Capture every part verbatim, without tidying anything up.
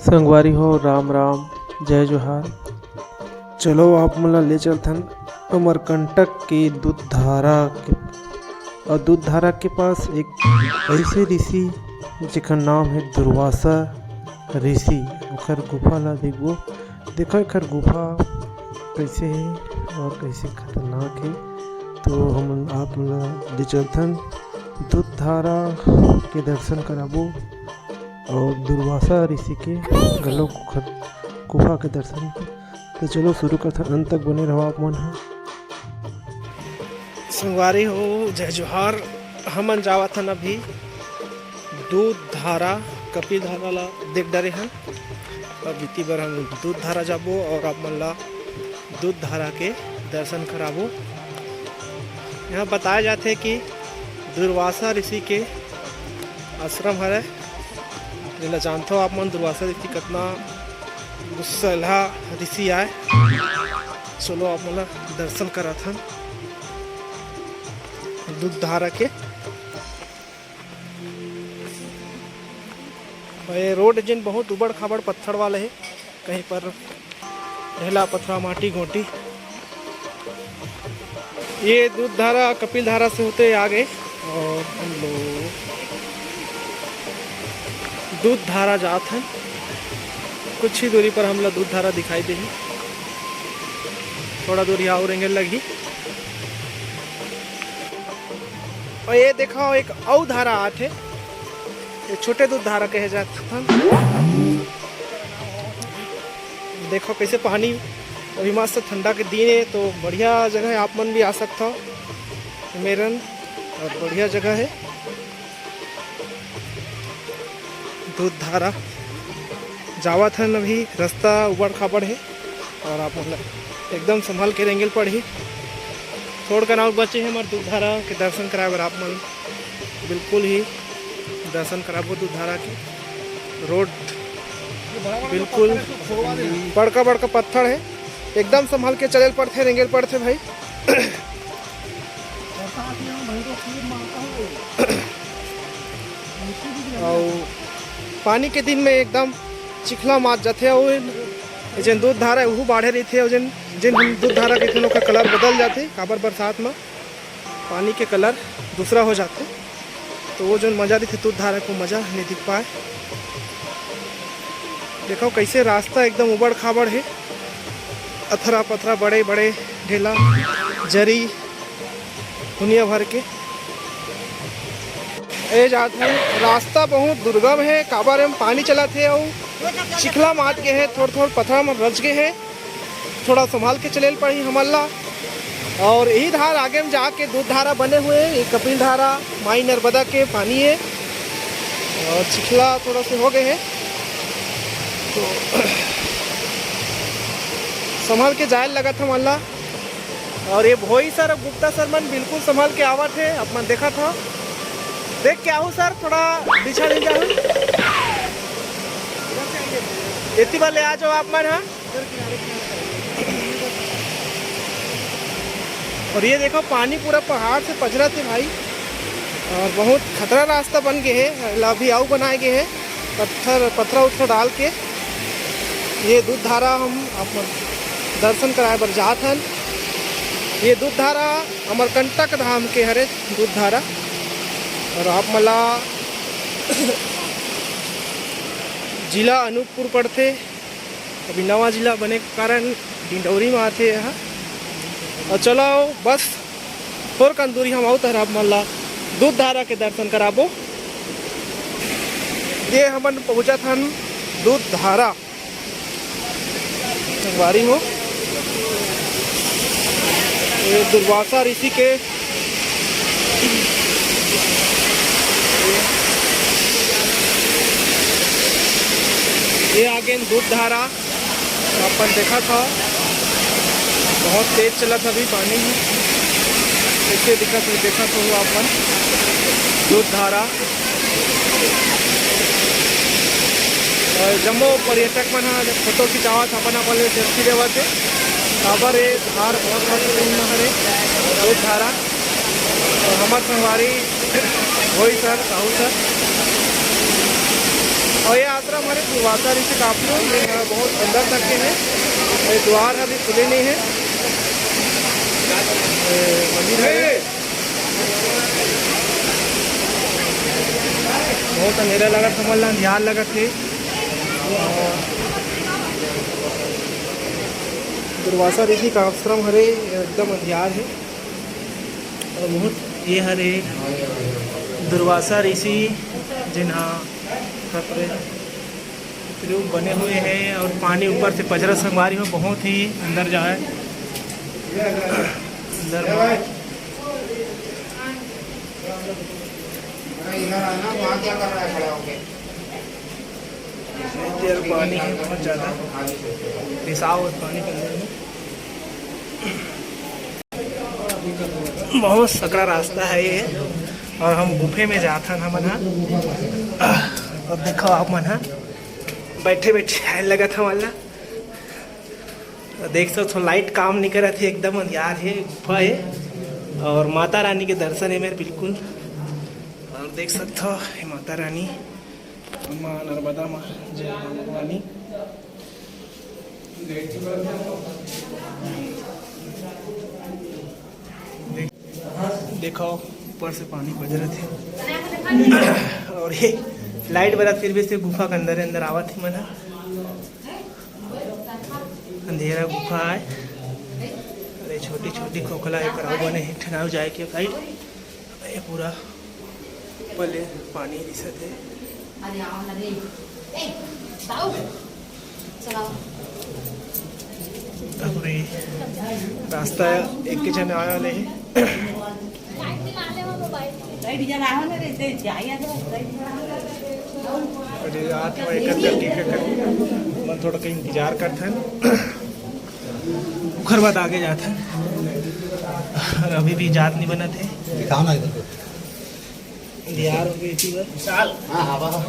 संगवारी हो, राम राम, जय जोहार। चलो, आप मन ला ले चलथन अमरकंटक के दूध धारा के। और दूध धारा के पास एक ऐसे ऋषि, जेकर नाम है दुर्वासा ऋषि, ओकर गुफा ला देखबो। देखो एकर गुफा कैसे है और कैसे खतरनाक है। तो हम आप मन ला ले चलथन दूध धारा के दर्शन कराबो और दुर्वासा ऋषि के घलो गुफा के दर्शन। तो चलो शुरू करथन, अंत तक बने रहो आप मन ह। संगवारी हो, जय जोहार। हमन जावत हन अभी दूध धारा, कपिल धारा ला देख डरे हन। अब इति बर हम दूध धारा जाबो और आप मन ला दूध धारा के दर्शन कराबो। यहाँ बताया जाथे कि दुर्वासा ऋषि के आश्रम हरे, जेला जानथो आप मन, दुर्वासा ऋषि कतना गुस्सैलहा ऋषि आय। चलो, आप मन ला दर्शन कराथन दूध धारा के। ये रोड जेन बहुत उबड़ खाबड़ पत्थर वाला है, कहीं पर ढेला पथरा, माटी गोटी। ये दूध धारा कपिल धारा से होते आ गए और हम लोग दूध धारा जात हैं। कुछ ही दूरी पर हमला दूध धारा दिखाई देही, थोड़ा दूर यहाँ और एंगल लगही। और ये देखो, एक अउ धारा आत हे, ये छोटे दूध धारा कहे जात हन। देखो कैसे पानी अभी मस्त ठंडा के दिन है, तो बढ़िया जगह है, आप मन भी आ सकता हो। मेरन और बढ़िया जगह है दूध धारा। जावत हन, अभी रास्ता उबड़ खाबड़ है और आप मन एकदम संभल के रेंगेल पड़ही। थोड़ कन और बचे हैं हमारे दूध धारा के दर्शन कराए बर, आप मन बिल्कुल ही दर्शन कराबो दूध धारा के। रोड बिल्कुल बड़का बड़का पत्थर है, एकदम संभल के चलेल पड़थे, रेंगेल पड़थे भाई। अउ पानी के दिन में एकदम चिखला मात जाथे, अउ जेन दूध धारा है, उहू बाढ़े रहिथे, अउ जेन, जेन हम दूध धारा कहिथन, ओकर कलर बदल जाथे, काबर बरसात म पानी के कलर दूसरा हो जाथे, तो वो जोन मजा रहिथे दूध धारा के, वो मजा नहीं दिख पाए। देखो कैसे रास्ता एकदम उबड़ खाबड़ है, अथरा पथरा, बड़े बड़े ढेला, जरी, दुनिया भर के। ए जात हन, रास्ता बहुत दुर्गम है, काबर एम पानी चलत हे अउ चिखला मात गे हे, थोड़ थोड़ पथरा मन रच गे हे, थोड़ा संभाल के चलेल पड़ही हमन ला। और यही धार आगे में जाके दूध धारा बने हुए, ये कपिल धारा, माई नर्मदा के पानी है और चिखला थोड़ा से हो गए है, तो संभाल के जाए लगत हमन ला। और ये भोई सर, गुप्ता सर मन बिल्कुल संभाल के आवत हे, आप मन देखत हो। देख के आहू सर, थोड़ा पीछा नहीं जाहू। इतनी बार ले आ जाओ आप मन, हाँ। और ये देखो, पानी पूरा पहाड़ से पचरत हे भाई, और बहुत खतरा रास्ता बन गए है, अभी अउ बनाए गए है। पत्थर, पथरा उत्थर डाल के ये दूध धारा हम अपन दर्शन कराए बर जात हन। ये दूध धारा अमरकंटक धाम के हरे दूध धारा, और आप मन ला जिला अनूपपुर पड़थे। अभी नवा जिला बने के कारण डिंडौरी में आथे यहाँ। और चलो बस थोर कन दूरी हम आउत हर आप मन ला दूध धारा के दर्शन कराबो। ये हमन पहुँचत हन दूध धारा। संगवारी हो, ये दुर्वासा ऋषि के, ये आगे दूध धारा। अपन देखत हव, बहुत तेज चलत हवे पानी ह। कइसे दिखत हे, देखत हो आप मन, दूध धारा। और जम्मो पर्यटक मन ह फोटो खिंचावत, अपन अपन ले सेल्फी लेवत हे। काबर ये धार बहुत महत्वपूर्ण हरे, दूध धारा। और हमर संगवारी होई सर, साहू सर। अउ ये आश्रम हरे दुर्वासा ऋषि का आश्रम, ये ह बहुत अंदर तक के हे। ये द्वार अभी खुले नहीं है। ये मंदिर है, बहुत अंधेरा लगत, हमन ला अंधियार लगत हे। दुर्वासा ऋषि का आश्रम हरे, एकदम अंधियार है। और बहुत ये हरे दुर्वासा ऋषि, जिन हा रूप बने हुए हैं और पानी ऊपर से पजरा संगवारी हो, बहुत ही अंदर जाए, अंदर में। इधर आना, वहाँ क्या कर रहा है खड़ा होके? इधर पानी है बहुत ज़्यादा, रिसाव है पानी के अंदर में। बहुत सकरा रास्ता है ये, और हम गुफे में जाथन हमन ह। और देखो आप मन ह, बैठे बैठे आए लगत हमन ला। तो देख सकत हो, लाइट काम नहीं करत हे, एकदम अंधियार हे, गुफा हे, और माता रानी के दर्शन हे मेरे बिल्कुल। और देख सकत हो, ये माता रानी, माँ नर्मदा, माँ जय माँ भवानी। देख, देखो, ऊपर से पानी बजरत हे। और ये लाइट बरत, फिर भी से गुफा के अंदर अंदर आवत हे मन ह। अंधेरा गुफा आय। अरे छोटी छोटी खोखला एक अउ बने हे, एक ठन अउ जाए के साइड। ये पूरा ऊपर ले पानी दिसत हे। अरे आओ ना रे। ए, बाऊ। चलाओ। अरे रास्ता एक के जन आए वाले हे। लाइट जला हो ना रे, दे जाइए तो। अरे रात में एक अंदर के, के, के, मन थोड़ा कहीं इंतजार करथन। ओखर बाद आगे जाथन। और अभी भी जात नहीं बनत हे। दिखाओ ना इधर को। दियार हो गई थी बस। विशाल। हाँ, हाँ, बाबा।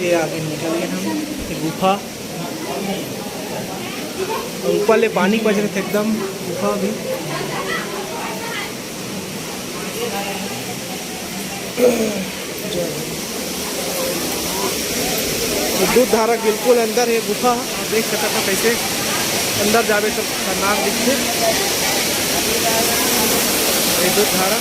ये आगे निकल गए हम, ये गुफा। और ऊपर ले पानी बज रहे थे एकदम, गुफा भी। तो दूध धारा बिल्कुल अंदर हे गुफा, आप देख सकत हो कैसे अंदर जाबे तो खतरनाक दिखथे। ये दूध धारा।